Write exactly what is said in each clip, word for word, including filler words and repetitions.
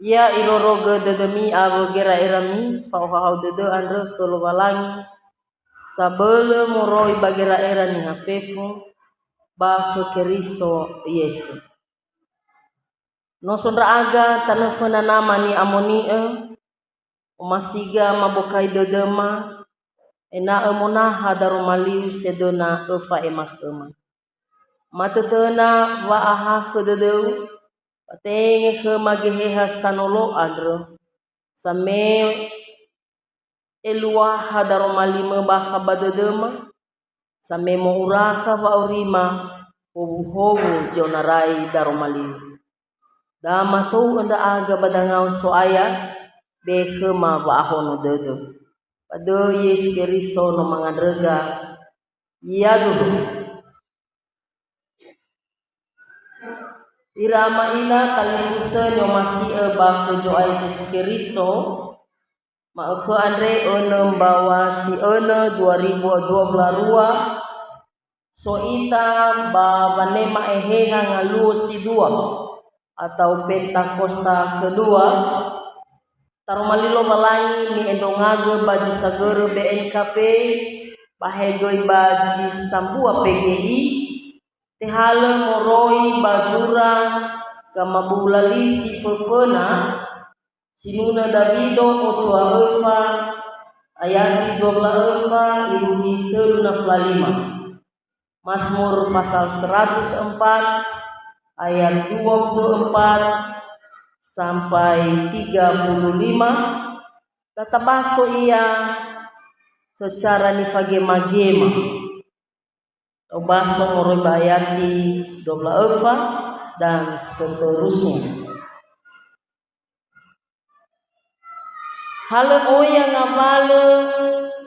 Ya irorogö dödömi awö gera'erami fa'ohahau dödö andrö khö Lowalangi, sabölö moroi ba gera'era niha fefu ba khö Keriso Yesu. No so ndra'aga tanö föna Nama ni'amoni'ö, omasiga mabokai dödöma, ena'ö monaha daroma liu sedöna öfa ema khöma. Matötöna wa'ahakhö dödöu, fatenge khöma Geheha Sanolo andrö, same eluaha daroma limö bakha ba dödöma, same mo'urakha wa'aurima howuhowu zionarai daroma liu. Da matou'ö ndra'aga ba dangau So'aya, be khöma wa'ahono dödö. Ba döi Yesu Keriso no mangandröga. Yaduhu. Ira ama ina talifusö ni'omasi'ö ba khö Zo'aya Yesu Keriso, ma'ökhö andre önö mbaŵa si önö dua ribu dua puluh dua, so ita ba wanema Eheha ngaluo si dua atau Pentakosta kedua, taroma li Lowalangi ni'endrongagö ba zi sagörö B N K P, ba he göi ba zi sambua P G I, tehalö moroi ba zura Gamabula Li si föföna, Sinunö Dawido otua öfa, ayati dua belas öfa, irugi tölu na puluh lima. Mazmur pasal seratus empat ayat dua puluh empat sampai tiga puluh lima, da tabaso ia secara nifagema-gema. Tabaso moroi ba ayati dua belas öfa dan seterusnya. Halö oya ngawalö,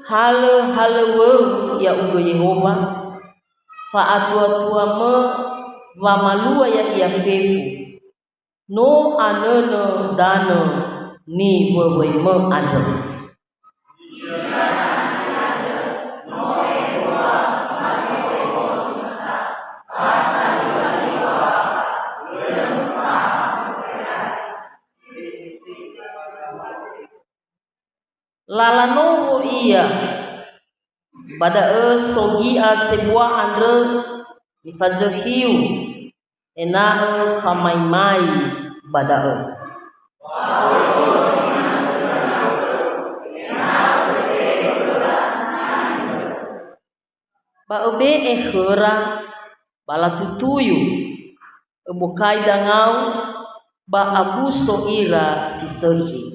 halö halöŵöu, Ya'ugö Yehowa, fa'atuatuamö wamalua ya'ia fefu, no anönö danö niwöwöimö andrö. Lala nowo ia, ba da'ö so gi'a sebua andrö nifazökhiu, ena'ö famaimai ba da'ö. Ba öbe'e khöra, ba latutuyu, öbokai dangau, ba abuso ira si sökhi.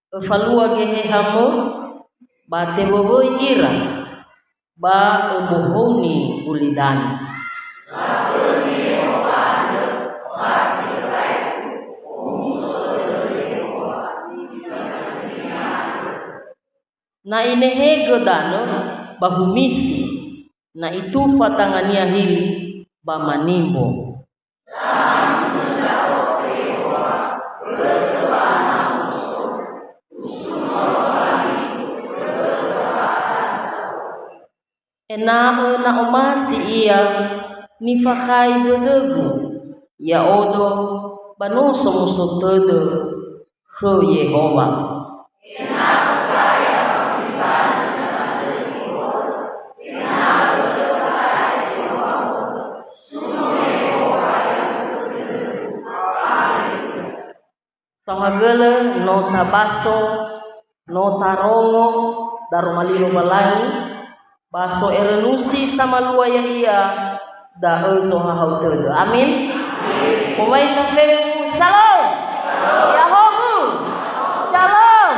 Öfalua Gehehamö, ba tewöwöi ira, ba öbohouni gulidanö. Na inehegö danö, ba humisi, na itufa tangania hili, ba manimbo. Ena'ö na omasi ia nifakhai dödögu, ya'odo ba no somuso tödö khö Yehowa. Saohagölö no tabaso, no tarongo daroma li Lowalangi, ba so erönusi samalua ya'ia, da'ö zohahau tödö. Amin. Mowai ita fefu, Shalom. Ya'ahowu. Shalom.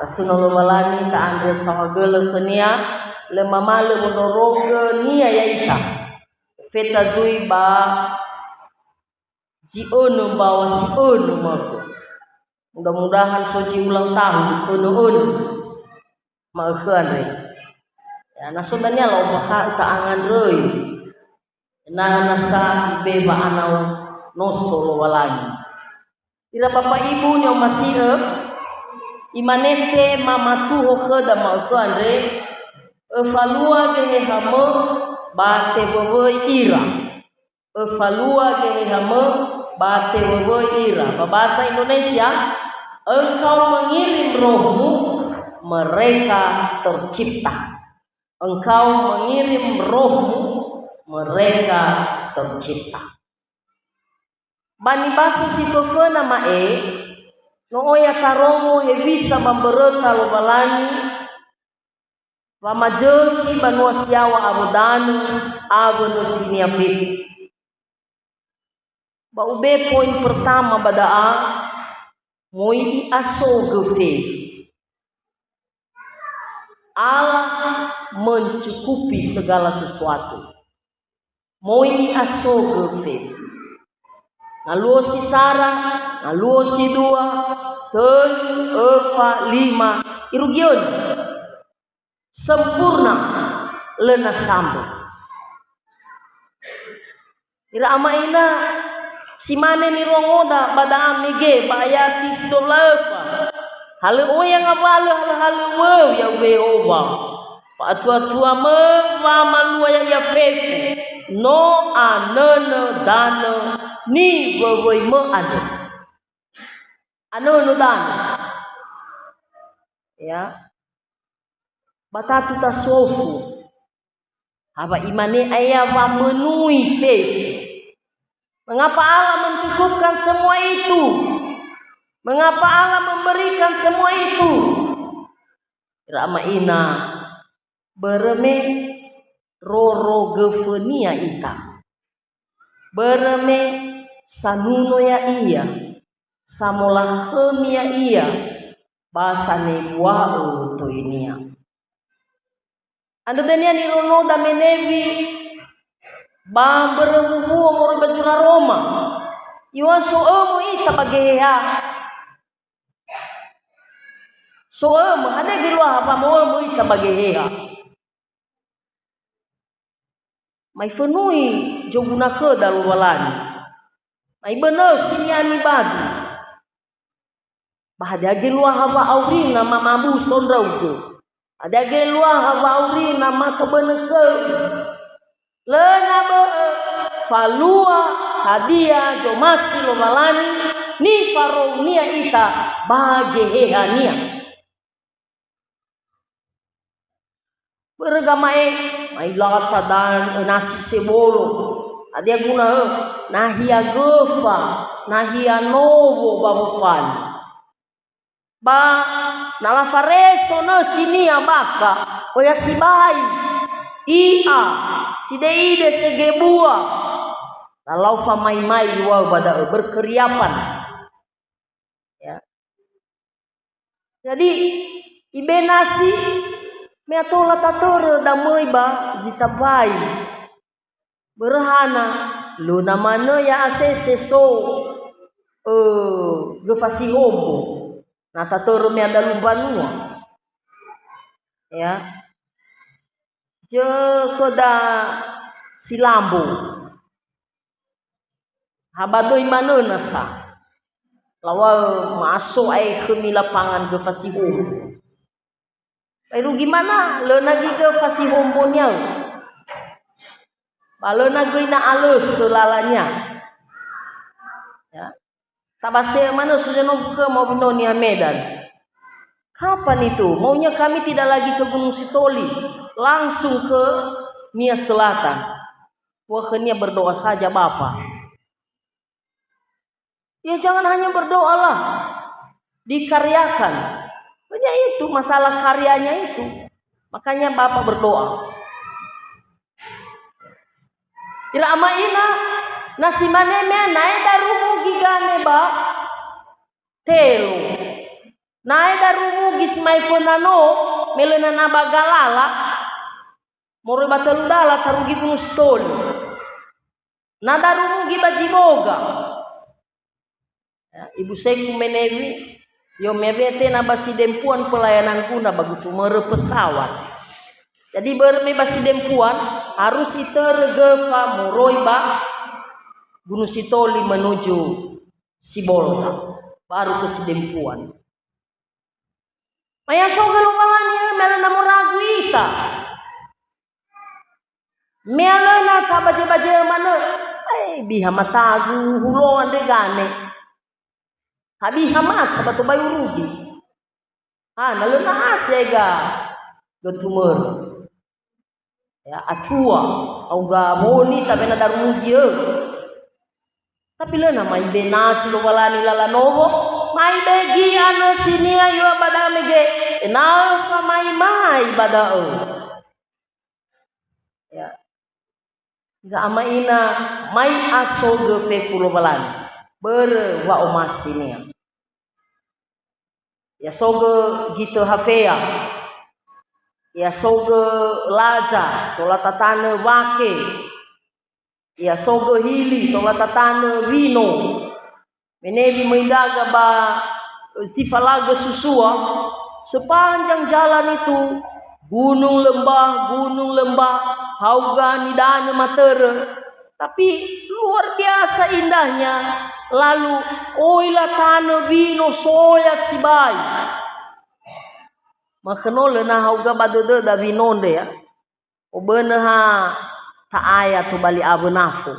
Tasuno Lowalangi, ta'andrö saohagölö khö-Nia, lö mamalö wondrorogö-Nia ya'ita. Fetazui ba zi önö mbaŵa si önö ma'ökhö. Mudah-mudahan so zi ulang tahun önö-önö ma'ökhö andre. Ya, na so dania la'ombakha'ö ta'angandröi. Ena'ö nasa ibe'e wa'anao noso Lowalangi. Ira Bapak Ibu ni'omasi'ö, Imane tema matuho khöda ma'ökhö andre, "Öfalua gehehamö ba tewöwöi ira." "Öfalua gehehamö ba tewöwöi ira." Ba bahasa Indonesia, "Engkau mengirim rohmu, mereka tercipta." "Engkau mengirim rohmu, mereka tercipta." Ba nibaso si föföna ma'e, no oya tarongo hewisa ba mböröta Lowalangi, wamazökhi banua si yaŵa awö danö, awö nösinia fefu. Ba ube poin pertama ba da'a, moi i'asogö fefu. Allah mencukupi segala sesuatu. Moi i'asogö fefu. Ngaluo si sara, ngaluo si dua, tölu, öfa, lima, irugi önu. Sempurna, lö na sambö. Ira ama ina, si mane nirongoda ba da'a mege ba ayati si dua wulu a öfa. Halö oya ngawalö halö-halö wöu ya'ugö Yehowa. Fa'atua-tuamö wamalua ya'ia fefu, no anönö danö niwöwöimö andrö. Anönö danö. Ya. Ba tatu tasofu. Haba imane aya wa menui fefu. Mengapa Allah mencukupkan semua itu? Mengapa Allah memberikan semua itu? Ira ama ina, börö me roro göfönia ita. Börö me sanuno ya'ia, samolakhömi ya'ia, ba sanebua'ö töinia. Andrö dania nirongoda me Newi ba mbörö huhuo moroi ba zura Roma. Iŵa'ö so'ömö ita ba geheha. So'ömö, hadia geluaha wa mo'ömö ita ba geheha? Mai fönui zoguna khöda Lowalangi. Mai bönökhi niani badu. Ba hadia geluaha wa'aurina mamabuso ndra'ugö? Hadia geluaha wa'aurina mato bönökhöu? Lö na bö'ö, falua hadia zomasi Lowalangi nifarounia ita ba gehehania. Börö gama'e, mai lata dan nasi sebolo. Hadia guna, eh, nahia göfa, nahia nowo ba wofali. Ba na lafareso nösinia baka, oya sibai. I'a, side'ide, segebua. Lalau famaimai lua'ö ba da'ö, berkeriapan. Ya. Jadi, ibe nasi, me atola tatörö damöi ba zi tambai. Börö hana, lö na manö ya'asese so, ö, göfa sihombo. Na tatörö me adalu mbanua. Ya. Zö khöda si lambo. Ha ba döi manö nasa. Laŵa'ö ma'aso ae khömi lapangan göfa sihombo. Ba irugi mana, lö na göi göfa sihombonia. Ba lö na göi na alösö lalanya. Ya. Tabase'ö manö Suzanofu khöma, Binoni, ha Medan. Kapan itu? Maunya kami tidak lagi ke Gunung Sitoli, langsung ke Nia Selatan. Wah, khönia berdoa saja, Bapak. Ya, jangan hanya berdoalah. Dikaryakan. Hanya itu, masalah karyanya itu. Makanya Bapak berdoa. Ira ama ina, na si mane me nae darumu gigane ba telo. Nae darumu gis mai föna no, me lö nana ba galala, moroi ba tölu dala tarugi Gunung Sitoli. Na darumu gi ba Ziboga. Ya, ibu seku menewi, yo me wete na ba sidempuan pelayanan guna ba gutu mörö pesawat. Jadi börö me ba sidempuan, harus itörö göfa moroi ba Gunung Sitoli menuju Sibolga, baru ke sidempuan. Ba ya'aso gö Lowalangi, me lö na moragu ita. Me lö na tabaje-baje manö. Ai, biha matagu, hulo andre gane. Habiha mata ba tobai urugi. Ha, na lö na ase ega götu mörö. Ya, atua, auga moni tabena darumugi, ö. Tapi lö na mai be nasi Lowalangi lala nowo, mai be gi anö sinia yua ba da'ö mege, ena'ö famaimai ba da'ö. Ya. Ira ama ina, mai asogö fefu Lowalangi, börö wa'omasinia. Ya'asogö gitö hafea. Ya'asogö laza, tola tatanö wakhe. Ya'asogö hili, tola tatanö wino. Me ne wimöi ndra'aga ba, eh, si falagö susua, sepanjang jalan itu, gunung lembah, gunung lembah, hauga nidanö matörö. Tapi luar biasa indahnya, lalu oi latanö wino soya sibai. Makhenole na hauga ba dödöda wino andre, ya. Obönö ha ta'aya tobali awö nafo.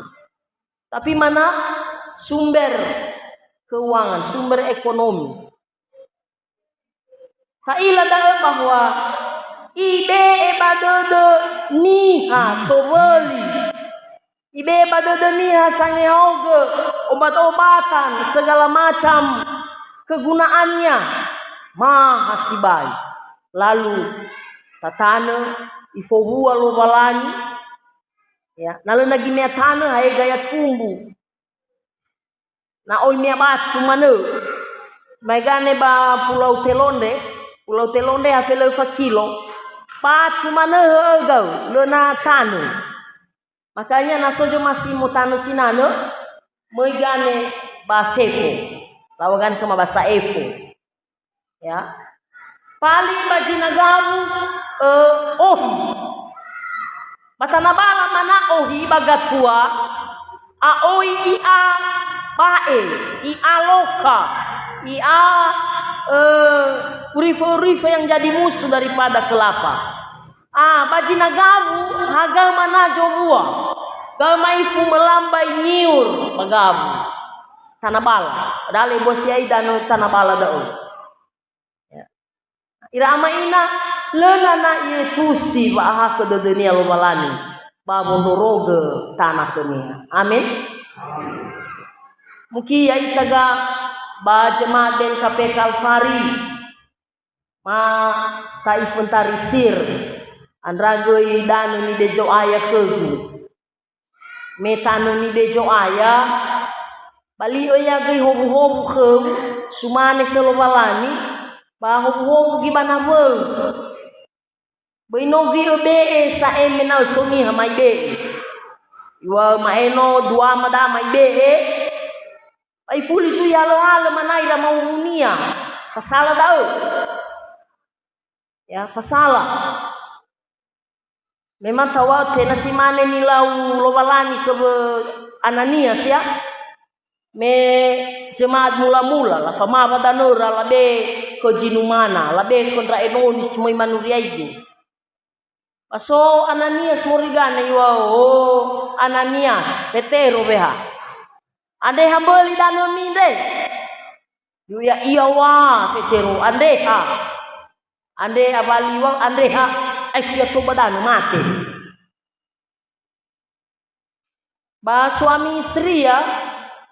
Tapi mana sumber keuangan, sumber ekonomi. Ta'ila da'ö bahwa ibe'e ba dödö niha sowöli. Ibe'e ba dödö niha sangehaogö obat-obatan, segala macam kegunaannya. Maha sibai. Lalu tatanö, ifowua Lowalangi, ya, na lö na gimea tanö, haega ya tumbu. Na oi mea batu manö. Maegane ba Pulau Telonde, Pulau Telonde ha felö fa kilo. Batu manö hö'ö gau, lö na tanö. Makanya na so zomasi motanö sinanö, möi gane ba sefo. Laŵa gane khöma ba saefo. Ya. Pali ba zinagawu, ö, ohi. Ba tanabala mana ohi ba gatua, a oi i'a ba'e, i'a loka, i'a, ö, urife-urife yang jadi musuh daripada kelapa. A, ba zinagawu, ha gaö mana zowua. Gaö ma'ifu melambai ngiur ba gawu. Tanabala. Padahal ebua si'ai danö tanabala da'ö. Ya. Ira ama ina, lö na na i'etusi wa'ahakhö dödönia Lowalangi ba wondrorogö tana khönia. Amin. Mukia ita ga ba jemaat B N K P Kalvari. Ma ta'i Föntarisir, andra göi danö nibezo'aya khögu. Me tanö nibezo'aya, bali'ö ia göi howuhowu khöu, sumane khö Lowalangi, ba howuhowu göi ba nawöu. Böi no göi öbe'e sa'ae me na öso niha ma'ibe'e. Iŵa'ö ma'eno duama da'a ma'ibe'e, ba ifuli zui halöhalö mana ira mawuwunia. Fasala da'ö. Ya, fasala. Memang taŵa'ö tenga si mane nilau Lowalangi khö Ananias, ya. Me jemaat mula-mula, lafamawa danöra, labe khö zinumana, labe khö ndra enoni si möi manuriaigu. Ba so Ananias moroi gane iŵa'ö, "O Ananias, Fetero weha. Andre ha mböli danömi andre." Ya'ia wa Fetero, "Andre ha." Andre abali iŵa'ö, "Andre ha." Ai ia to ba danö mate. Ba suami istria,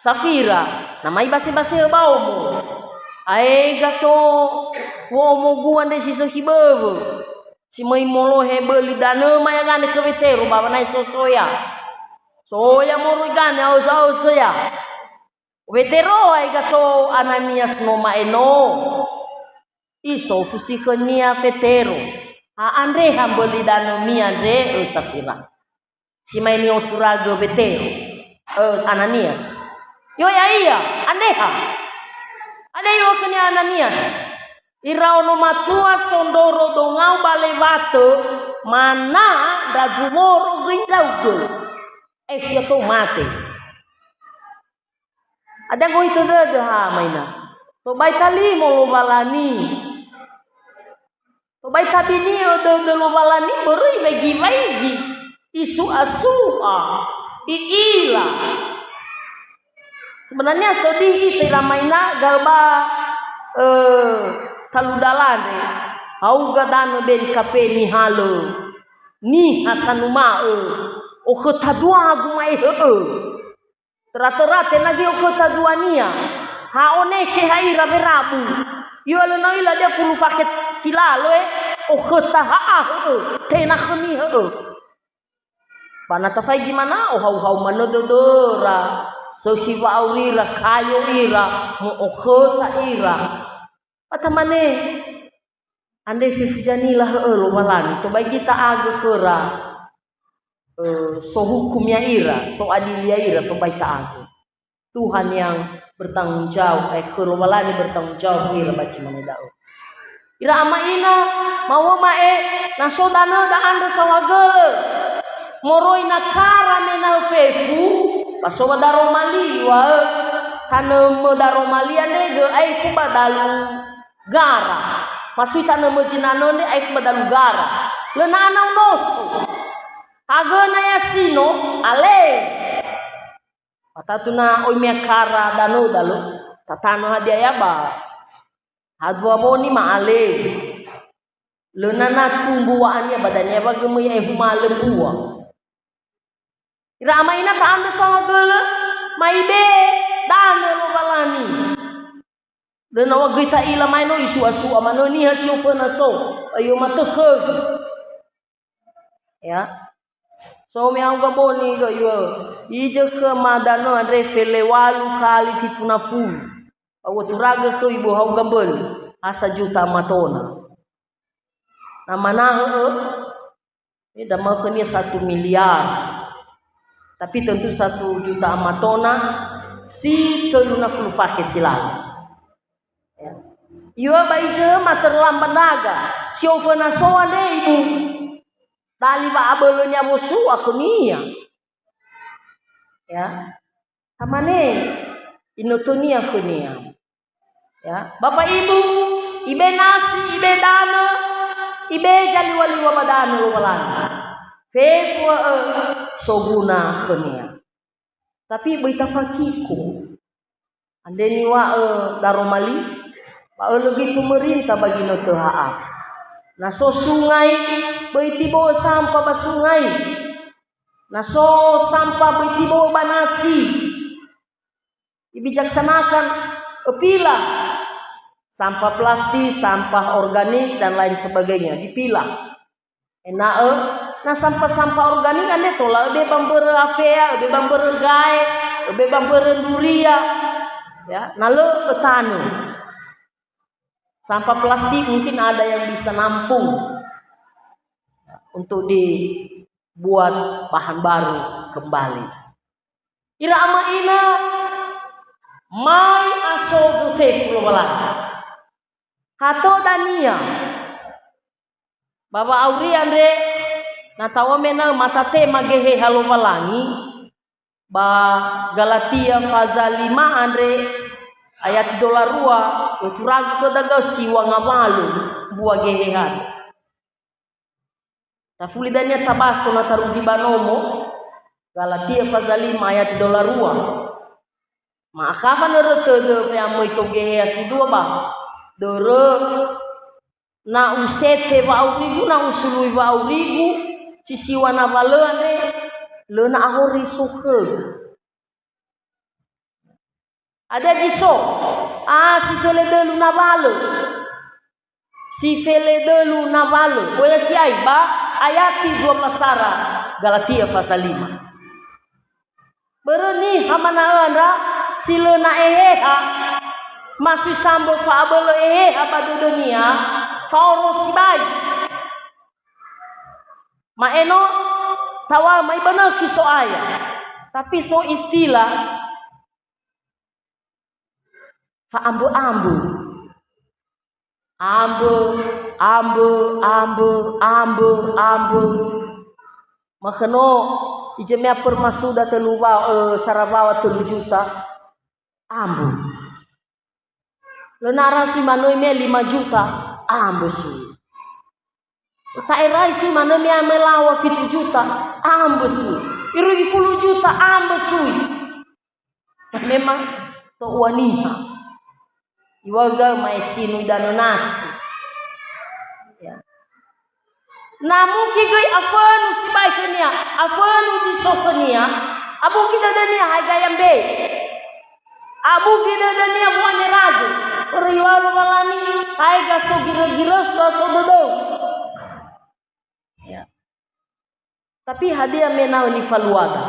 Safira, na mai base-basehö ba omo. Aega so wo'omogu andre si sökhi böwö. Si möi molohe böli danöma ia gane khö Wetero ba wanahe so soya. Soya moroi gane aoso-aoso ya. Wetero aega so Ananias no ma'eno. Isofu si khönia Fetero, "Ha andre ha mböli danömi andre, ö Safira." Si mai ni'oturagö Wetero, ö, Ananias. Yo ya'ia, "Andre ha." Andre iŵa'ö khönia Ananias, "Ira ono matua sondroro dongau ba lewatö, mana ndra zuworo göi ndra'ugö. Eh, ia tou mate." Hadia gohitö dödö ha maina. Tobai talimo Lowalangi. Tobai tabini'ö dödö Lowalangi börö iwaigi-waigi, isu'a-su'a, i'ila. Sebenarnya sedih ita ira ama ina, ga'ö ba, eh, talu dalane, hauga danö beni kape nihalö, niha sanuma'ö, okhöta dua guma'e hö'ö. Töra-töra tenga geo khöta duania. Ha onekhe ha ira werabu. Iwa lö no ila dia fulu fakhe si lalo, eh, okhöta ha'a hö'ö, tenga khömi hö'ö. Ba na tafaigi mana'ö, ohau-hau manö dödöra, sökhi wa'aurira, kayo ira, mo'okhöta ira. Ba tamane, andre fefu zanila hö'ö Lowalangi, tobai gita agö khöra, eh, sohukum ya'ira, so'adili ya'ira, tobai ta'agö. Tuhan yang bertanggung jawab, eh, khö Lowalangi bertanggung jawab ira ba zi mane da'ö. Ira ama ina, mawöma e, na so danöda andrö saohagölö. Moroi na kara mena'ö fefu, ba so ba daroma li, wa'ö, tanömö daroma li andre gö aekhu ba dalu gara. Masui tanömö zinanö andre aekhu ba dalu gara. Lö na anau noso. Hagöna yasino, ale. Ba tatu na oi mea kara danöda lö, tatanö hadia ya ba. Hadua boni ma'ale. Lö na na tumbu wa'ania ba dania wa gömöi ae humalö mbua. Ira ama ina ta'andrö saohagölö, mai be danö Lowalangi. Lö na wa göi ta'ila maeno isu'a-su'a manö niha si oföna so, ayo matökhögu. Ya. So, mehauga boni gö iwö. Ijö khöma danö andre fele walu kali fitu na fulu. Ba u'ö turagö khöu ibu hauga mböli. Ha sajuta amatona. Na manahö, eh, da mau khönia satu miliar. Tapi tentu satu juta amatona si tölu na fulu fakhe si lalo. Ya. Iŵa'ö ba ijö ma terlambat naga, si oföna so andre ibu. Dali wa'abölönia wosu'a khönia. Ya. Tamane, inotönia khönia. Ya. Bapak Ibu, ibe nasi, ibe danö, ibe zaliŵa-liŵa ba danö Lowalangi. Fefu, eh, soguna khönia. Tapi böi tafakiko. Andre niŵa'ö daroma li, ba ölö göi pemerintah ba ginötö ha'a. Na so sungai, böi tibo'ö sampah ba sungai. Na so sampah, böi tibo'ö ba nasi. Dibijaksanakan, öpila. Sampah plastik, sampah organik, dan lain sebagainya. Dipilah. Ena'ö, na sampah-sampah organik andre tola öbe ba mbörö afea, öbe ba mbörö gae, öbe ba mbörö nduria, ya, na lö ötanö. Sampah plastik mungkin ada yang bisa nampung untuk dibuat bahan baru kembali. Ira ama ina, mai asogö fefu Lowalangi. Hato dania. Ba wa'auri andre, na ta'omena'ö matatema Geheha Lowalangi, ba Galatia faza lima andre, ayati dola rua, öturagö khöda gö siŵa ngawalö mbua Geheha. Tafuli dania tabaso na tarugi ba nomo, Galatia faza lima ayati dola rua. Ma'akha wanörö tödö fe'amöi tou Geheha si dua ba dörö Na usete wa'aurigu, na usului wa'aurigu, si siŵa nawalö andre, lö na ahori so khögu. Hadia zi so, a si fele dölu nawalö. Si fele dölu nawalö. Boya si'ai ba ayati dua belas sara Galatia faza lima. Börö niha mana'ö andra si lö na eheha, ma sui sambö fa'abölö eheha ba dödönia, fa'oro sibai. Ma'eno tawau mai ba nökhi So'aya. Tapi so istilah fa'ambö-ambö. Ambö, ambö, ambö, ambö, ambö. Makhöno, ije mea permasuda tölu wa-, eh, sarawawa tölu juta. Ambö. Lö na arasi manö me lima juta. Ambö si. Ta'erai sui manö me-, melawa fitu juta, ambö sui. Irugi fulu juta, ambö sui. Memang to'ua niha. Iŵa'ö ma'e sinui danö nasi. Ya. Na mungkin göi afönu sibai khönia, afönu zi so khönia, abugi dödönia hae gaya mbe. Abugi dödönia wa'aneragu. Börö iŵa'ö Lowalangi, hae ga so girö-girö, ga so dödöu. Ya. Tapi hadia me ena'ö nifaluada?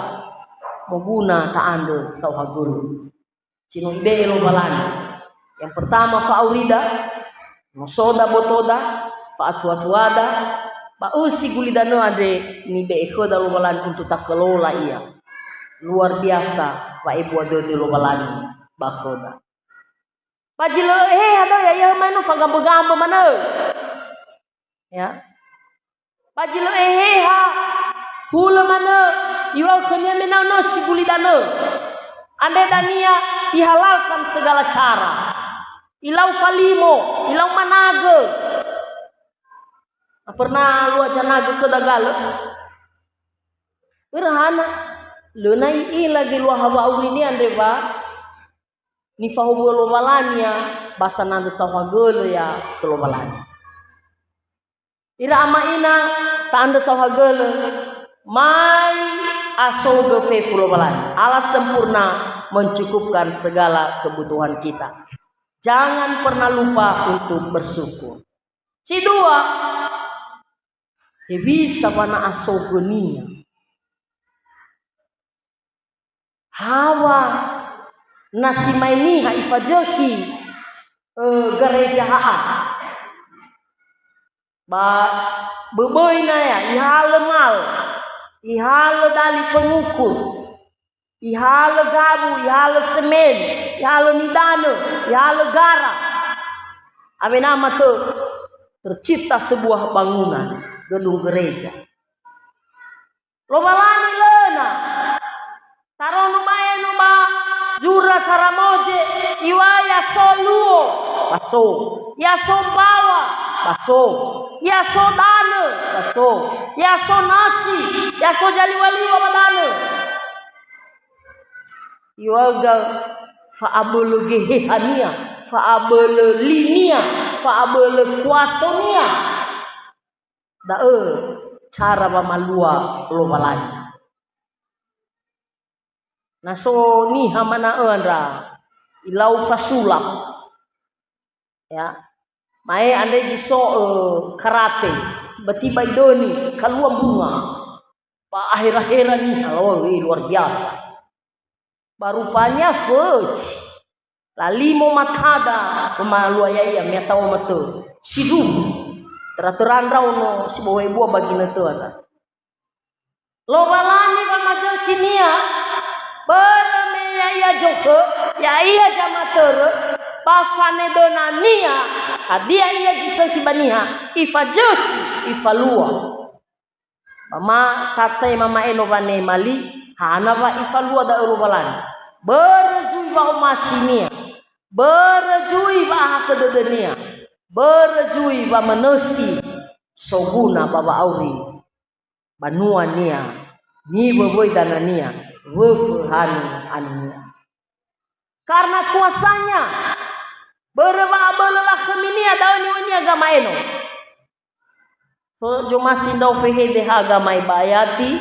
Moguna ta'andrö saohagölö. Si no ibe'e Lowalangi. Yang pertama, fa'aurida, nosoda, botoda, fa'atuatuada, ba ösi gulidanö andre nibe'e khöda Lowalangi untuk takelola ia. Luar biasa wa'ebua dödö Lowalangi ba khöda. Ba zi lö eheha da'ö, ya'ia ma'e no fagambö-gambö manö. Ya. Ba zi lö eheha, hulö manö, iŵa'ö khönia me ena'ö no si gulidanö. Andre dania ihalalkan segala cara. Ilau falimo, ilau managö. Pernah lua zanagö khöda galö? Börö hana, lö na i'ila geluaha wa'aurinia andre wa nifahowu'ö Lowalangi ia, ba sanandrö saohagölö ia khö Lowalangi. Ira ama ina, ta'andrö saohagölö, mai asogö fefu Lowalangi. Allah sempurna mencukupkan segala kebutuhan kita. Jangan pernah lupa untuk bersyukur. Si dua, hewisa wa na asogönia. Hawa na si ma'e niha ifazökhi, ö, gereja ha'a. Ba böböi na ya, ihalö mal, ihalö dali pengukur, ihalö gabu, ihalö semen, ihalö nidanö, ihalö gara. Awena matö tercipta sebuah bangunan gedung gereja. Lowalangi lö na. Tarongo ma'eno ba zura Saramoze, iŵa'ö ya so luo, ba so. Ya so mbaŵa, ba so. Ya so danö, ba so. Ya so nasi, ya so zaliŵa-liŵa ba danö. Iŵa'ö ga fa'abölö gehehania, fa'abölö linia, fa'abölö kuasonia. Da'ö cara wamalua Lowalangi. Na so niha mana'ö andra, ilau fasulap. Ya. Ma'e andre zi so, ö, karate, tiba-tiba idöni, kalua mbunga. Ba ahera-hera niha, oh, eh, luar biasa. Ba rupanya föci. Lalimo matada wamalua ya'ia, me atawa matö. Sindruhu. Töra-töra ndraono si bohoi bua ba ginötö andra. Lowalangi wamazökhinia, börö me ya'ia zokhö, ya'ia zamatörö, ba fanedönania, hadia ia zi sökhi ba niha, ifazökhi, ifalua. Ba ma tatema ma'eno wanema li, hana wa ifalua da'ö Lowalangi. Börö zui wa'omasinia, börö zui wa'ahakhö dödönia, börö zui wamönökhi soguna ba wa'auri banuania, niwöwöi danania, wöfö hanu anunia. Karena kuasanya, börö wa'abölö lakhöminia da'ö niŵa'önia gama'eno. So zomasi ndrao fehede haga mai ba ayati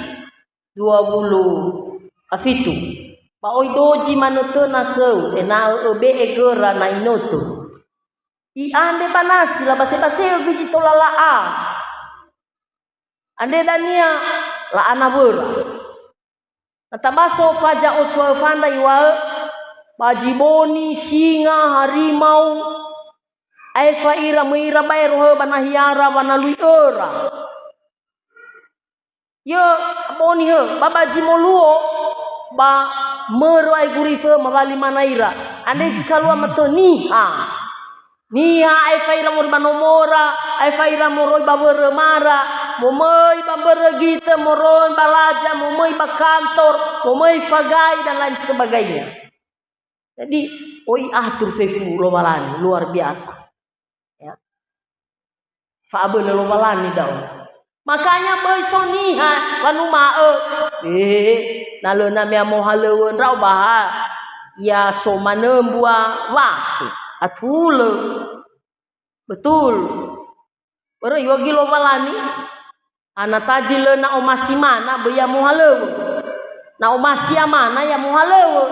dua wulu a fitu. Ba oi dozi manötöna khöu, ena'ö öbe'e göra na inötö. I'andre ba nasi, labase-base'ö göi zi tola la'a. Andre dania la'a nawöra. Na tabaso faza otua öfa ndra iŵa'ö, ba zi boni, singa, harimau, aefa ira möi ira baero hö'ö ba nahiara wanalui öra. Yö, boni hö, ba, ba zi moluo, ba mörö ae gurifö mawali mana ira. Andre zi kalua matö niha. Niha aefa ira moroi ba nomora, aefa ira moroi ba wörömara, momöi ba mbörö gitö, moroi ba laza, momöi ba kantor, momöi fagai, dan lain sebagainya. Jadi, oi atur fefu Lowalangi, luar biasa. Ya. Fa'abölö Lowalangi da'ö. Makanya böi so niha wanuma'ö, "Eh, na lö namea mohalöŵö ndra'o ba ha ya so manö mbua wakhe." Atulö. Betul. Börö iŵa'ö Lowalangi, "Ana tazi lö na omasi mana, böi ya mohalöŵö. Na omasi ya mana, ya mohalöŵö."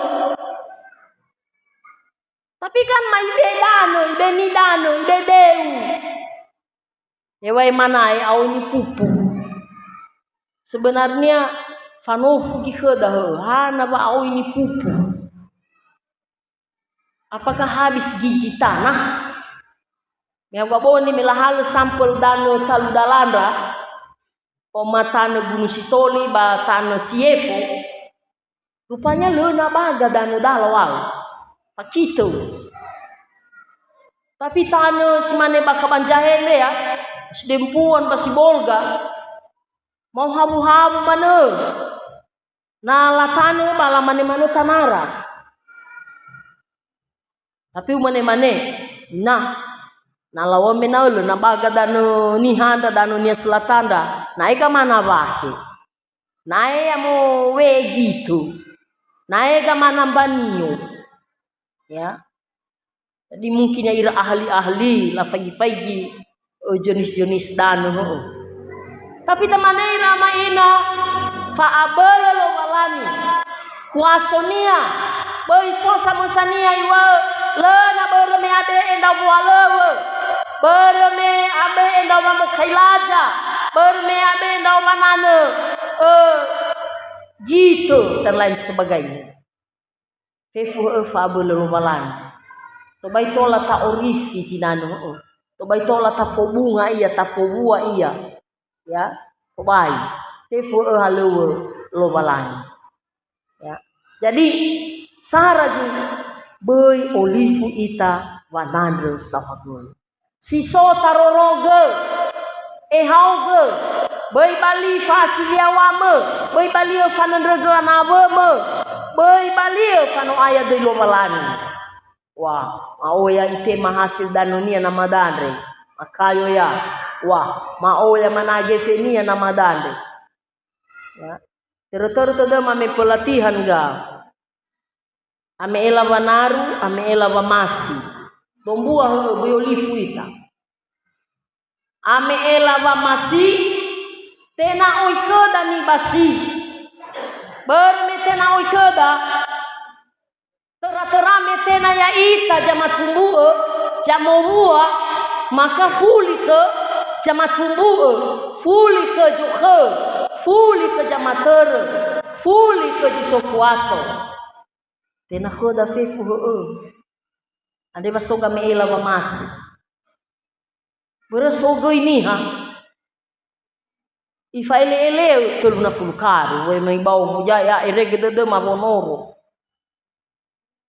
Tapi kan ma ibe danö, ibe nidanö, ibe deu. Ewae manae aoi nipupu. Sebenarnya fanofu gi khöda hö, hana wa aoi nipupu. Apakah habis gizi tanah? Mehauga boni me lahalö sampel danö talu dalandra, oma tanö Gunung Sitoli ba tanö Siefo, rupanya lö na baga danö dalau ao. Fakitö. Tapi tanö si mane bakha ba Njahende ya, si Dempuan ba Sibolga, mau hawu-hawu manö. Na latanö ba lamane-manö tanara. Tapi umane-mane, na, na lawö me na ölö, na baga danö niha ndra, danö niha selatandra, na ega mana wakhe. Na ega mowe'e gitu. Na ega mana mbanio. Ya. Jadi mungkin ya ira ahli-ahli lafaigi-faigi, eh, jenis-jenis danö, heeh. Tapi tamane ira ama ina, fa'abölö Lowalangi, kuasonia, böi so samösania iŵa'ö, lö na börö me abe'e ndrao wohalöŵö, börö me abe'e ndrao wamokailaza, börö me abe'e ndrao wananö, eh, gitu, dan lain sebagainya. Fefu he'ö fa'abölö Lowalangi. Tobai tola ta'orifi zinanö he'ö. Tobai tola tafobunga ia, tafowua ia. Ya, tobai. Fefu he'ö halöŵö Lowalangi. Ya. Jadi, sara zi böi olifu ita wanandrö saohagölö. Si so tarorogö, ehaogö, böi ba li fa'asiliawamö, böi ba li'ö fanöndrögö ana awömö, böi ba li'ö fano'aya döi Lowalangi. Wa, ma'oya itema hasil danönia na madandre. Makayo ya. Wa, ma'oya mana gefenia na madandre. Ya. Törö-törö tödöma me pelatihan ga. Ame'e lawa naru, ame'e lawa masi. Dombua he'ö, böi olifu ita. Ame'e lawa masi, tenga oi khöda nibasi. Börö me tenga oi khöda, töra-töra me tenga ya'ita zamatumbu'ö, zamowua, maka fuli khö zamatumbu'ö, fuli khö zokhö, fuli khö zamatörö, fuli khö zi so kuaso. Tenga khöda fefu he'ö. Andre wa so game'e lawa masi. Börö so göi niha. Ifa'ele'ele'ö tölu na fulu karu, we no ibao muja ya erege dödöma wonoro.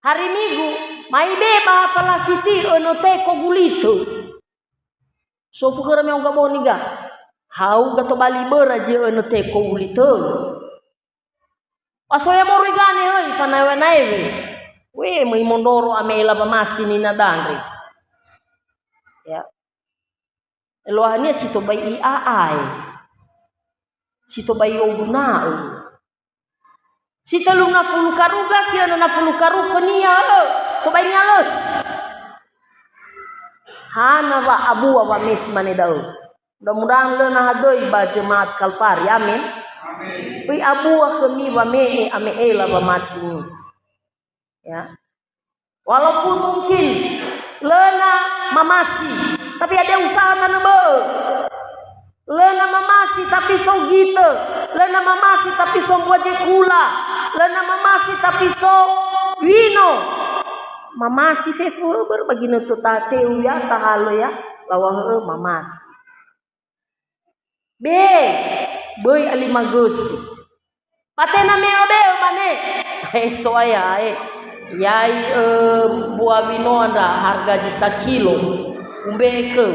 Hari Migu, mai be ba palasiti önö teko gulitö. So fukhöra me onga boni ga. Hau ga tobali böra zi önö teko gulitö. Ba so ya moroi gane, höi, fanaewe-naewe. We, möi mondroro ame'e lawa masi nina dandre. Ya. Eluahania si tobai i'a'ae. Si tobai i'oguna'ö. Si tölu na fulu karu ga, si önö na fulu karu khönia, ö, tobai nihalös. Hana wa abua wamesi mane da'ö. Mudah-mudahan lö nahadöi ba jemaat Kalvari. Amin. Amin. Böi abua khömi wame'e ame'e lawa masi. Ya. Walaupun mungkin lö na mamasi, tapi ada usaha tanö bö'ö. Lö na mamasi tapi so gitö, lö na mamasi tapi so mbua zekula, lö na mamasi tapi so wino. Mamasi fefu, börö ba ginötö tateu ya, tahalö ya, laŵa hö'ö mamasi. Be, böi alimagösi. Ba tenga me'ö-be'ö mane. He So'aya, e. Yai, ö, mbua wino ndra harga zi sakilo. Umbe'e khöu.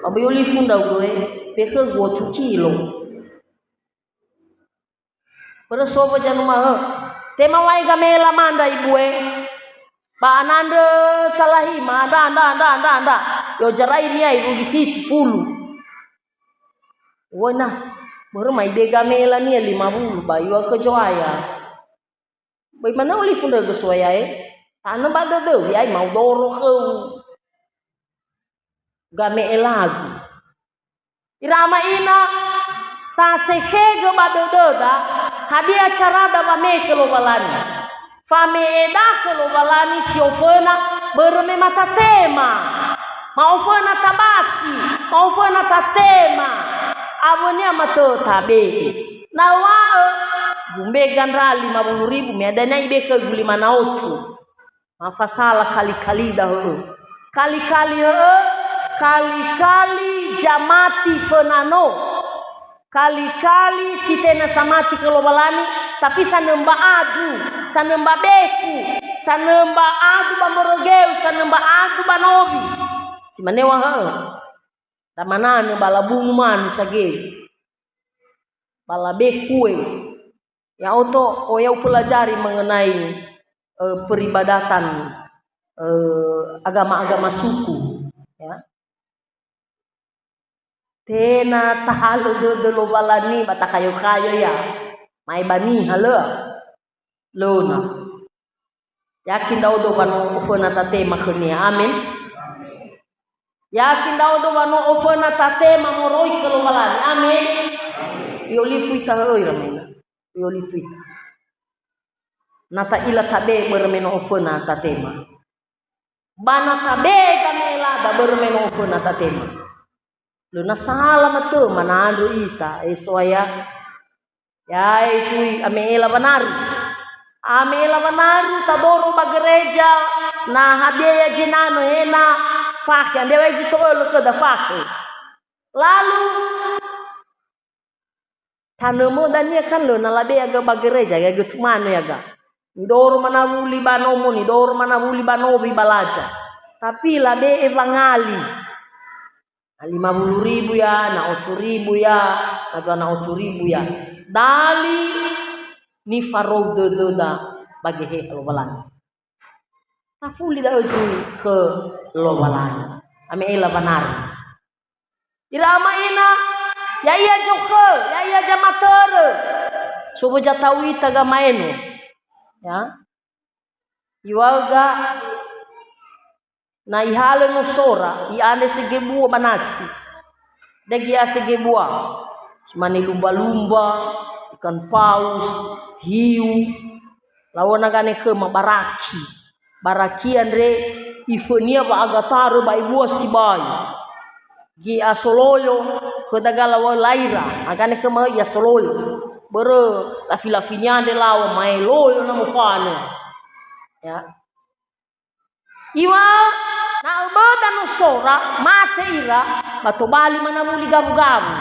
Ba böi olifu ndra'ugö, e. Be khögu otu kilo. Börö so wö zanuma'ö. Tema wa'e game'e lamandra ibue. Ba anandrö salahima, ndra, ndra, ndra, ndra, ndra. I'ozarai nia irugi fitu fulu. Wena, börö mai de game'elania lima wulu ba iŵa'ö khö Zo'aya. Böi manö olifu ndra'ugö Zo'aya e. Tanö ba dödöu, ya'e mau doro khöu. Game'elagu. Ira ama ina, tasekhegö ba dödöda, hadia carada wame'e khö Lowalangi. Fame'eda khö Lowalangi si oföna, börö me ma tatema. Ma oföna tabasi, ma oföna tatema. Awönia ma tö tabe'e. Na uŵa'ö, gumbe gandra lima wulu ribu, me dania ibe'e khögu lima na otu. Ma fasala kali-kalida hö'ö. Kali-kali hö'ö, kali-kali zamati föna no. Kali-kali si tenga samati khö Lowalangi, tapi sanömba adu, sanömba bekhu, sanömba adu ba mbörö geu, sanömba adu ba nowi. Si mane wa hö'ö. Da mananö ba labungu manu sageu. Ba labekhue. Ya'odo, oh, ya upelajari mengenai, eh, peribadatan, eh, agama-agama suku, ya. Tenga tahalö dödö Lowalangi ba takayo-kayo, ya. Mai ba niha lö. Lö na. Yakin ndra'odo wa no oföna tatema khönia. Amen. Yakin ndra'odo wa no oföna tatema moroi khö Lowalangi. Amen. I'olifu ita hö'ö ira mena. I'olifu ita. Na ta'ila tabe'e börö me no oföna tatema. Ba na tabe'e game'elada börö me no oföna tatema. Lö na sala matö manandrö ita, eso aya. Ya, esui, ame'ela wanaru. Ame'ela wanaru, tadoro ba gereja, na hadia ya zinanö hena, fakhe, andre wa zi to'ölö khöda fakhe. Lalu, tanömö dania kan lö, na labe'e aga ba gereja, ya götu manö ya ga. Nidoro manawuli ba nomo, nidoro manawuli ba nowi ba laja. Tapi labe'e wangali. Na lima wulu ribu ya, na otu ribu ya, na dua na otu ribu ya. Dali nifarou dödöda ba Geheha Lowalangi. Tafuli da'ö zui khö Lowalangi. Ame'ela wanaru. Ira ama ina, ya'ia zokhö, ya'ia zamatörö. Sobo zatau ita gamaeno. Ya. Iŵa'ö ga Na ihalö nosora, i'andrö segebua ba nasi. Dagi a segebua. Si mane lumba-lumba, ikan paus, hiu. Lawöna gane khöma baraki. Baraki andre ifönia wa'agatarö ba ebua sibai. Gi'a soloyo, khöda ga lawö laira. Agane khöma ia soloyo. Börö lafi-lafi niandre lawö mae loyo na mofanö. Ya. Iŵa'ö, na öböda nosora, mate ira, ba tobali manawuli gawu-gawu.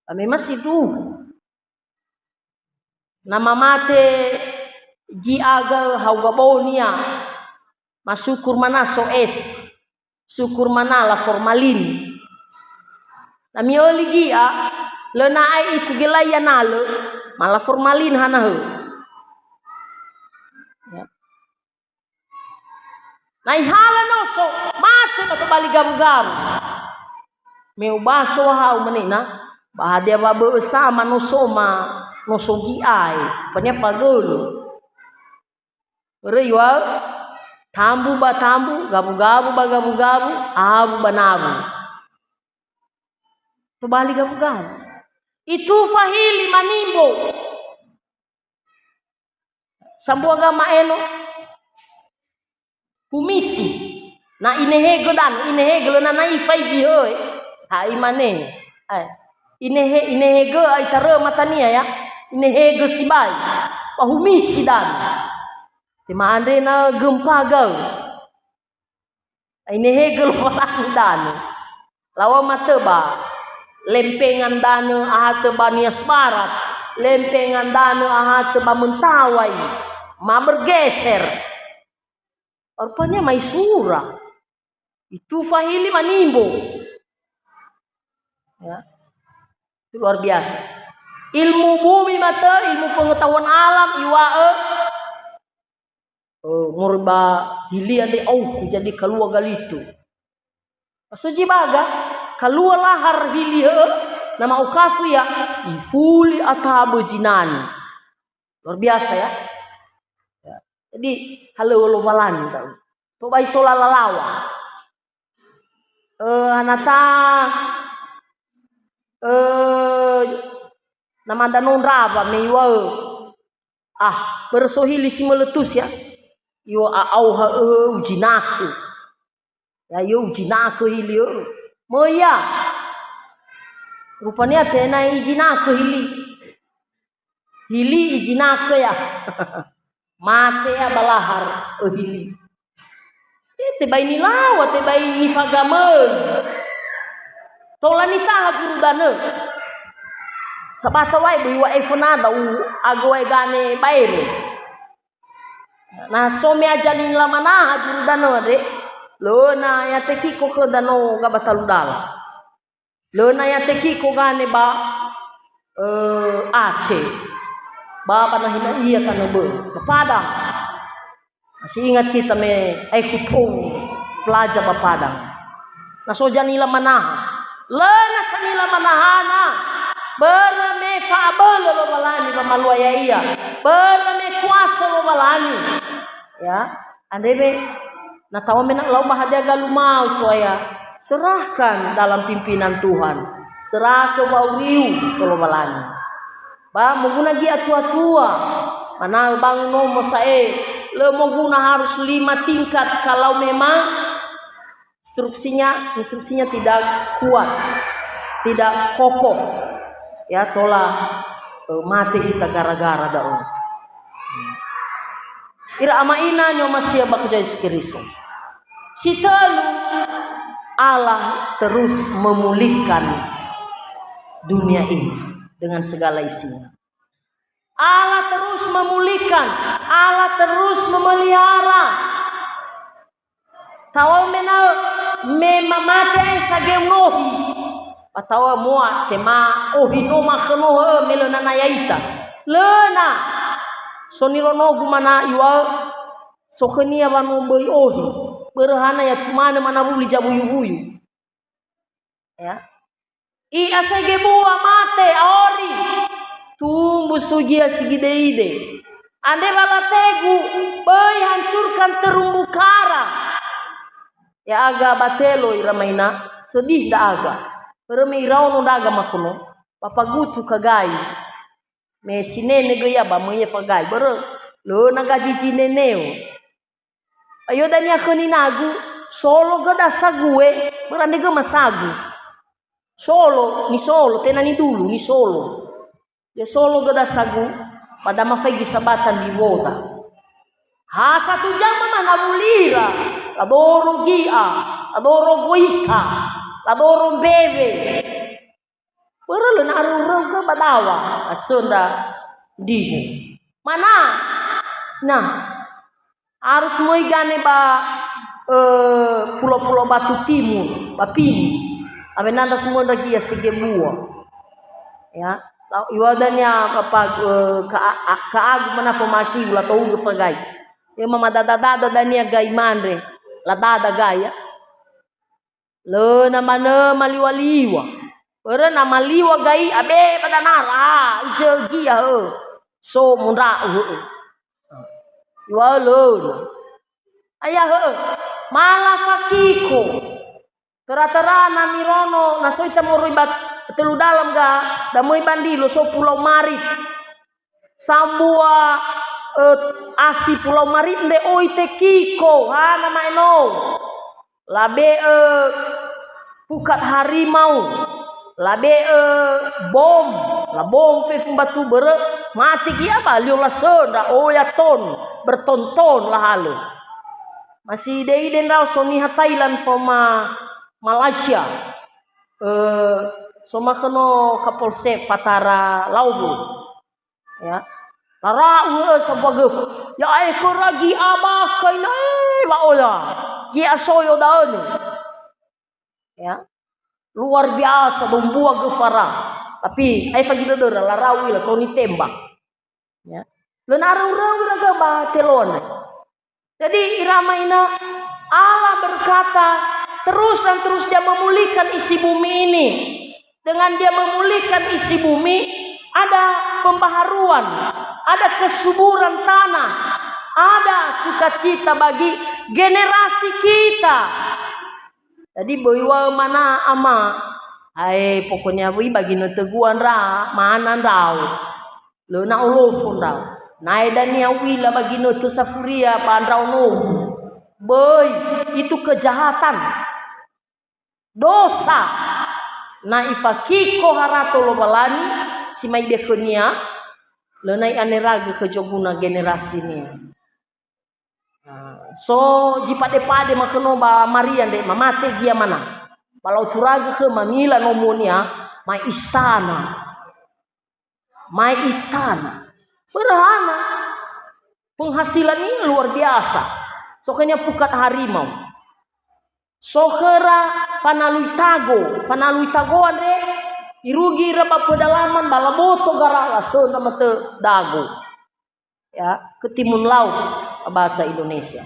Ba me ma sindruhu. Na mamate gi'a ga'ö hauga bonia, ma sukur mana so es, sukur mana la formalin. Na mi'öli gi'a, lö na ae itu gelai ya nalö, ma la formalin hana hö. Ya. Na ihalö noso, mate ba tobali gawu-gawu. Me ubaso wahau menena, ba hadia wa bö'ö sama nosoma, noso gi'ae, pania fagölö. Börö iŵa'ö, tambu ba tambu, gawu-gawu ba gawu-gawu, awu ba nawu. Tobali gawu-gawu. Itufa hili manimbo. Sambua gamaeno. Humisi. Na inehegö dan, inehegö lö na nai faigi höi. Ha imane. Ai. Inehe, inehegö ai tarö matania ya. Inehegö sibai. Ba humisi dan. Tema andre na gempa gau. Inehegö Lowalangi danö. Lawö matö ba lempengan danö ahatö ba Nias Barat, lempengan danö ahatö ba Mentawai, ma bergeser. Rupanya mai sura. Itufa hili manimbo. Ya. Itu luar biasa. Ilmu bumi matö, ilmu pengetahuan alam, iŵa'ö, Oh, moroi ba hili andre, auh, jadi kalua galitu. Maksudnya baga, kalua lahar hili, he, Na ma'okafu ia, ifuli atabö zinani. Luar biasa ya. Ya. Jadi, halöŵö Lowalangi da'ö. Tobai tola lalaŵa. Eh, anata, eh, namada no ndrawa me iŵa'ö, ah, börö so hili si möletus ya. Iŵa'ö a'auha, eh, uzinakö. Ya, yo uzinakö hili, eh. Möi ya. Rupania tenga izinakö hili. Hili izinakö ya. Mate ya ba lahar, eh, hili. Eh, tebai nilaŵa, tebai nifagamöi. Tola nitaha guru danö. Sabata wae böi wa'e fönada u agö wae gane baero. Na so me aja nila manaha guru danö andre, lö na ya tekiko khöda no gaba talu dala. Lö na ya tekiko gane ba, eh, Aceh. Ba, ba nahi-, nahia tanö bö'ö. Ba Padang. Masih ingat kita me aekhu tou pelajar ba Padang. Na so zanila manaha. Lö na sanila manahana. Börö me fa'abölö Lowalangi ba malua ya'ia. Börö me kuasa Lowalangi. Ya. Andre me, na taŵa me na lau ba hadia galumau so'aya, serahkan dalam pimpinan Tuhan. Serahkan wa'auriu so Lowalangi. Ba moguna gi atua-tua, manaö bangun nomo sa'e, lö moguna harus lima tingkat kalau memang instruksinya, instruksinya tidak kuat, tidak kokoh. Ya, tola, eh, mate kita gara-gara da'ö. Ira ama ina ni'omasi'ö ba khö Yesu Keriso. Si tölu, Allah terus memulihkan dunia ini dengan segala isinya. Allah terus memulihkan, Allah terus memelihara. Taŵa me na me mamate ae sageu nohi. Ba taŵa moa tema ohi no makhöno hö me lö nana yaita. Lö na. So nironogu mana iŵa'ö, so khönia wa no böi ohi. Börö hana ya tumanö mana wuli zawuyu-wuyu. Ya. I'a sege bua mate, aori. Tumbu sugia sigide-ide. Andre wa lategu, böi hancurkan terumbu karang. Ya'aga ba telo ira maina, sedih ndra'aga. Börö me iraono ndra'aga makhöno, ba pagutu kagai. Me sinene göi ya ba möi efagai. Börö, lö na gaji zineneo. Ayo dania khöni nagu, solo göda sague, börö andre gö masagu. Solo, nisolo, tenga nidulu, nisolo. Ya solo göda sagu, ba da mafaigi sabata mbiwoda. Ha satu jama mana wulira, ladoro gi'a, ladoro goita, ladoro mbewe. Börö lö na aröu-röugö ba daŵa, asöndra ndriho. Mana? Nah, harus möi gane ba, eh, pulau-pulau Batu Timur, ba Pini. Awena ndra sumöndra gia sege bua. Ya, iŵa'ö dania apa, eh, ka-, a-, ka'agu mana fomasi ula tohugö fagai. Ya, mamadada-dada dania gai mande, ladada gai ya. Lö na manö maliŵa-liŵa. Börö na maliŵa gai abe ba danara, ah, ijö gia, hö. So mondra'u, hö. Iŵa'ö lö. Aya, hö. Mala fakiko. Töra-töra na mirono, na so ita moroi ba tölu dalam ga, da möi ba ndilo so Pulau Marit. Sambua, eh, asi Pulau Marit nde oi tekiko, hana ma'eno. Labe'ö pukat harimau, labe'ö bom, labom fefu mbatu börö, mate gia ba lio lasöndra, oya ton, bertonton lahalö. Masih ide-ide ndrao so niha Thailand faoma Malaysia. Eh, so makhöno Kapolsek fatara Laobu. Ya. Lara'u, eh, sambua göfa. Ya'e khöra gi'a bakha ina, eh, wa'oya. Gi'a soyo da'ö ni. Ya. Luar biasa, dombua göfara. Tapi, aefa gi dödöra, lara'u ila, so nitembak. Ya. Lö na aröu-röu ira gö ba teloane. Jadi, ira ama ina, Allah berkata, terus dan terus Dia memulihkan isi bumi ini. Dengan dia memulihkan isi bumi, ada pembaharuan, ada kesuburan tanah, ada sukacita bagi generasi kita. Jadi böi wa mana ama, ae pokoknya böi bagi nötögu andra, mana ndrao. Lö na olofo ndrao. Nae dania uila bagi nötö safuria ba ndraonogu. Böi, itu kejahatan. Dosa. Na ifakiko harato Lowalangi si mai be khönia, lö na i'aneragö khö zoguna generasinia. Nah, so zi pade-pade makhöno ba Maria nde mamate gia mana. Ba la'oturagö khöma mila nomonia, mai istana. Mai istana. Berhana. Penghasilannya luar biasa. So khönia pukat harimau. So khöra fanalui tago. Fanalui tago andre, irugi ira ba pedalaman, ba laboto gara, lasöndra matö dago. Ya, ketimun laut, bahasa Indonesia.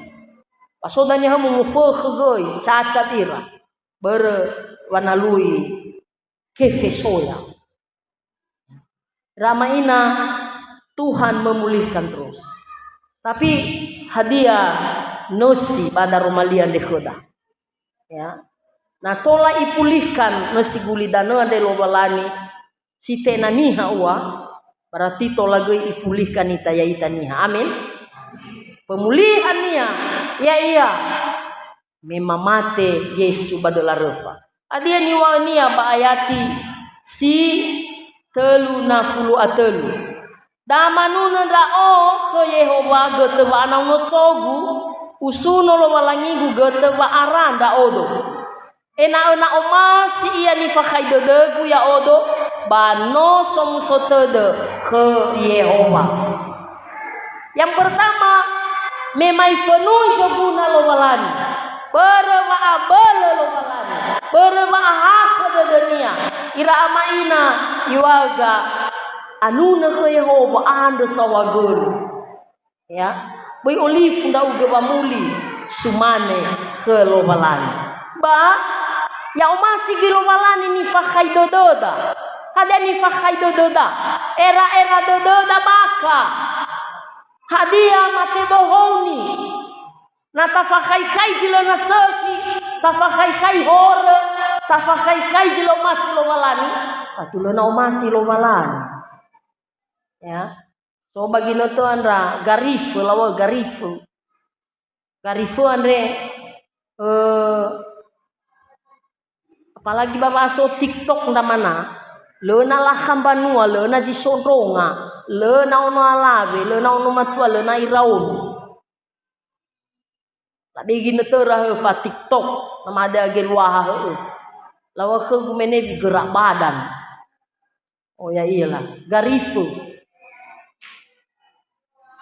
Ba so dania ha mumufökhö göi, cacat ira. Börö wanalui kefe soya. Rama ina, Tuhan memulihkan terus. Tapi hadia nösi ba daromalia nde khöda? Ya. Na tola ipulihkan nösi gulidanö andre Lowalangi, si tenga niha ua, berarti tola göi ipulihkan ita ya'ita niha. Amin. Pemulihan-Nia, ya'ia me mamate Yesu ba döla röfa. Hadia niŵa'ö-Nia ba ayati si tölu na fulu a tölu? Da manunö ndra'o khö Yehowa götö wa'anaunosogu, usuno Lowalangigu götö wa'ara ndra'odo. Ena'ö na omasi Ia nifakhai dödögu ya'odo, ba no somuso tödö khö Yehowa. Yang pertama, me mai fönui zoguna Lowalangi. Börö wa'abölö Lowalangi. Börö wa'ahakhö dödö-Nia. Ira ama ina iŵa'ö ga, anunö khö Yehowa, andrö saohagölö. Ya, böi olifu ndra'ugö wamuli, sumane khö Lowalangi. Ba, ya'omasi göi Lowalangi nifakhai dödöda. Hadia nifakhai dödöda? Era-era dödöda bakha. Hadia mate bohouni? Na tafakhaikhai zi lö na sökhi, tafakhaikhai horö, tafakhaikhai zi lö omasi Lowalangi, tatu lö na omasi Lowalangi. Ya. So ba ginötö andra, garifö, lawö garifö. Garifö andre, eh, apalagi ba wa'aso TikTok ndra mana, lö na lakha mbanua, lö na zi sondronga, lö na ono alawe, lö na ono matua, lö na iraono. Tadegi nötöra hö fa TikTok, na made age luaha hö'ö. Lawö khögu menewi gerak badan. Oh ya iyalah, garifö.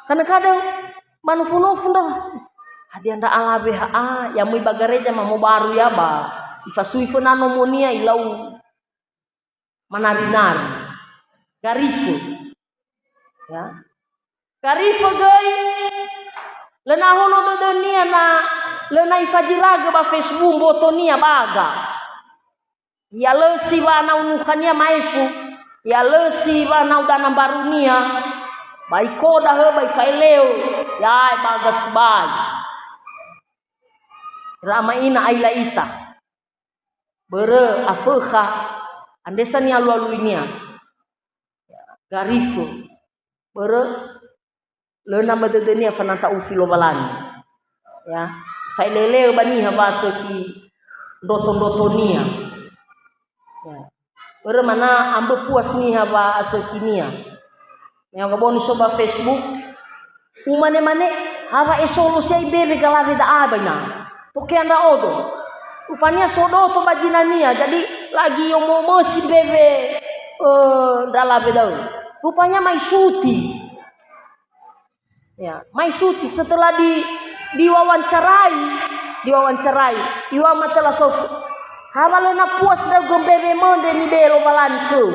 Kadang-kadang manofu-nofu ndra. Hadia ndra alawe ha'a, ya möi ba gareja mamobaru ya ba. Ifasui föna nomonia ilau manari-nari. Garifö. Ya. Garifö göi, lö na hono dödönia na, lö na ifaziragö ba Facebook mbotonia baga. Ya lö si wanau nukhania maefu, ya lö si wanau dana mbarunia, ba ikoda hö ba ifa'eleo, ya baga sibai. Rama ina aila ita. Börö afökha, andre sa nialu-aluinia. Garifö. Börö lö na ba dödönia fananta'ufi Lowalangi. Ya, fa'eleleo ba niha wa'asökhi ndroto-ndrotonia. Ya. Börö mana ambö puas niha wa'asökhinia. Me angga boni so ba Facebook, umane-mane, ha wa'esolo sia ibewe galawe da'a ba ina. Tokea ndra'odo. Rupania so doto ba zinania, jadi lagi omomösi bewe, eh, ndra lawe da'ö. Rupanya mai suti. Ya, mai suti setelah di, diwawancarai, diwawancarai, iŵa'ö ma töla sofu. Ha wa lö na puas ndra'ugö mbewe möndre nibe'e Lowalangi khöu.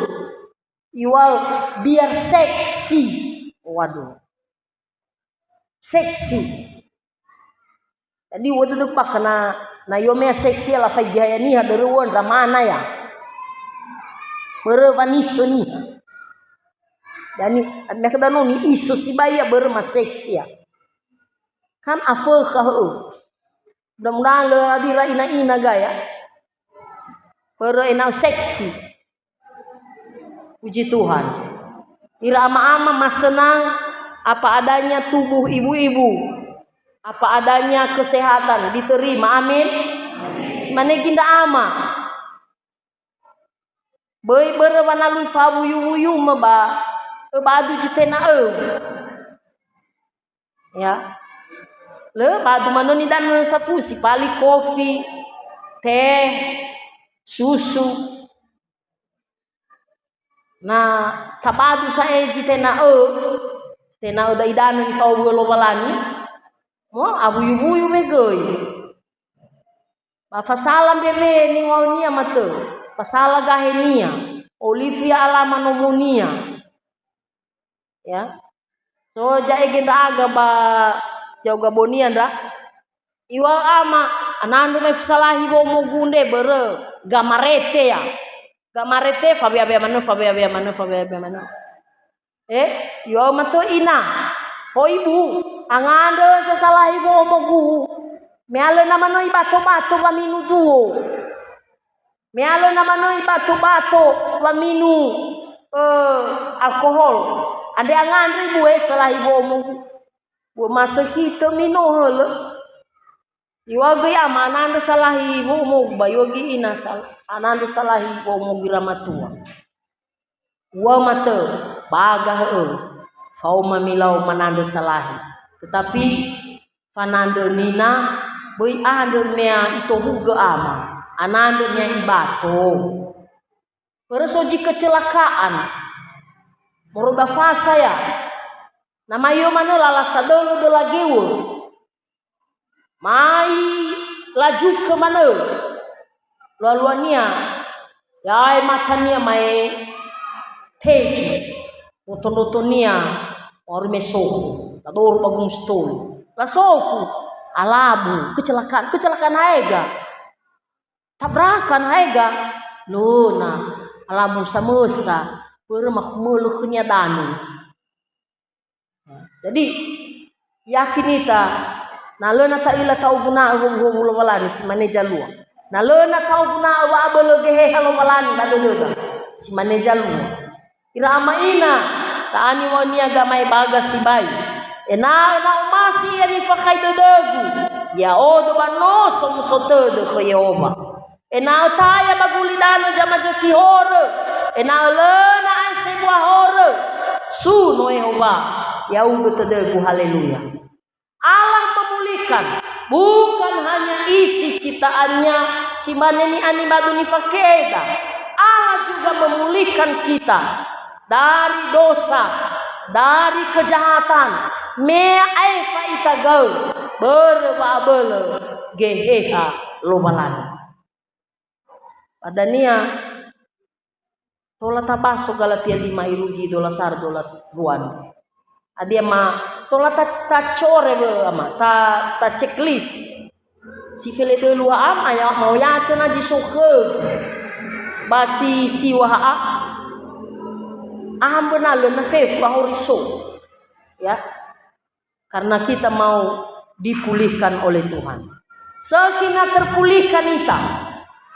Iŵa'ö biar seksi. Waduh. Seksi. Jadi, uwa dödö bakha na, na i'omea seksi ya lafaigi haya niha dörö uwa ndra mana ya. Börö wa niso niha. Dani, me akhö danö ni'iso sibai ia börö ma seksi ia. Kan afökha he'ö. Mudah-mudahan lö hadir ina-ina ga ya. Börö ena'ö seksi. Puji Tuhan. Ira ama-ama masenang apa adanya tubuh ibu-ibu. Apa adanya kesehatan diterima. Amin. Simane ginda ama. Böi börö wa na lö fawuyu-wuyumö ba, öbadu zi tena'ö. Ya. Lö badu manö nidanö safusi, pali kofi, teh, susu. Na tabadu sa'ae zi tena'ö, tena'ö da idanö nifawuyu Lowalangi, mo awuyu-wuyu wegöi. Ba fasala mbewe niw̃a'önia matö, fasala gahenia, olifi ya alama nomonia. Ya. So, ja'ege ndra'aga ba Jauga Bonia ndra. Iŵa'ö ama, anandrö me fasalahi wo'omogu nde börö gamarete ya. Gamarete, fawea-wea manö, fawea-wea manö, fawea-wea manö. Eh, iŵa'ö matö ina, "Ho ibu, angandrö sasalahi wo'omogu, me alö na manö ibato-bato waminu duo. Me alö na manö ibato-bato waminu, eh, alkohol. Andre angandrö ibu, eh, salahi wo'omogu." Bua masökhitö mino hölö. Iŵa'ö göi ama, "Anandrö salahi wo'omogu," ba iŵa'ö göi ina sal-, "Anandrö salahi wo'omogu ira matua." Ua matö, ba gahö'ö, faoma milau manandrö salahi. Tetapi fanandrö nina, böi andrö mea itohugö ama, anandrö mea ibato. Börö so zi kecelakaan. Moroi ba fasa ya. Na maio manö lala sadölö döla gewö. Mai lajukö manö. Lua-luania, yae matania mae teju. Ndroto-ndrotonia, moroi me sofu. Ladoro ba gumu sitolu. Lasofu. Alabu. Kecelakaan. Kecelakaan haega. Tabrakan haega. Lö na. Alabu samösa. Börö makhumölö khönia danö. Jadi, yakin ita, na lö na ta'ila ta'oguna'ö howuhowu Lowalangi, si mane zalua. Na lö na ta'oguna'ö wa'abölö Geheha Lowalangi ba dödöda, si mane zalua. Ira ama ina, ta'aniw̃a'önia gamaebaga sibai. Ena'ö na omasi ia nifakhai dödögu, ya'odo ba no somuso tödö khö Yehowa. Ena'ö taya ba gulidanö zamazökhi horö, ena'ö lö na ae sebua horö. Suno Yehowa, ya'ugö tödögu, haleluya. Allah memulihkan, bukan hanya isi ciptaan-Nya, si mane ni'anibadu nifake'eda. Allah juga memulihkan kita dari dosa, dari kejahatan, me aefa ita gaö, börö wa'abölö Geheha Lowalangi. Ba dania, tola tabaso Galatia lima irugi dola sara dola dua. Hadia ma, tola ta, tacore wö ama, ta, ta checklist. Si feledölu ha'a, ma ya, ma oyatö na zi so khö. Ba si siŵa ha'a. Aha mböna lö na fefu ahori so. Ya. Karena kita mau dipulihkan oleh Tuhan. Sökhi na terpulihkan ita,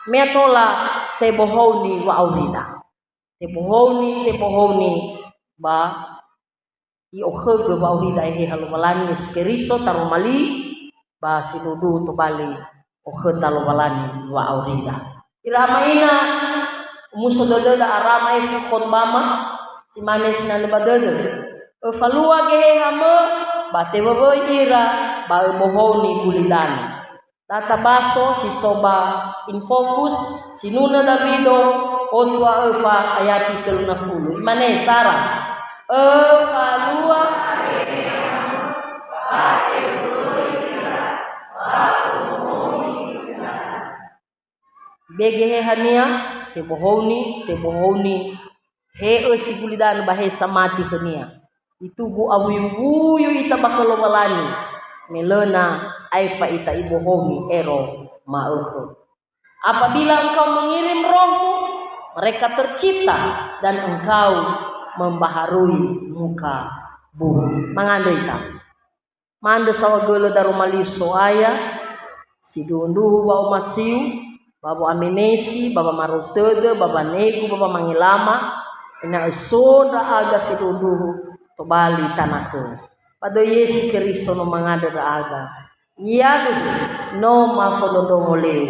me tola tebohouni wa'aurida. Tebohouni, tebohouni, ba i'okhögö wa'aurida Eheha Lowalangi Yesu Keriso taroma li, ba sindruhu tobali okhöta Lowalangi wa'aurida. Ira ama ina, omuso dödöda ara maefu khotbama, si mane sinandrö ba dödö. Öfalua Gehehamö, ba tewöwöi ira, ba öbohouni gulidanö. Da tabaso si so ba Infokus, sinunö Dawido, otu a öfa ayati tölu na fulu. Imane sara, öfalua Gehehamö, ba tewöwöi ira, ba öbohouni gulidanö. Be Gehehania, tebohouni, tebohouni, he ösi gulidanö ba he samati khönia. Itugu awuyu-wuyu ita ba khö Lowalangi, me lö na aefa ita ibohouni ero ma'ökhö. Apabila engkau mengirim rohmu, Mereka tercipta dan engkau membaharui muka bumi. Mangandrö ita. Ma'andrö saohagölö daroma liu So'aya, sindruhu-ndruhu wa'omasiu, ba wa'amenesi, ba wamarou tödö, ba wanegu, ba wamangelama, ena'ö so ndra'aga sindruhu-ndruhu tobali tana khöu. Ba döi Yesu Keriso no mangandrö ndra'aga. Yaduhu no mafondrondrongo leu.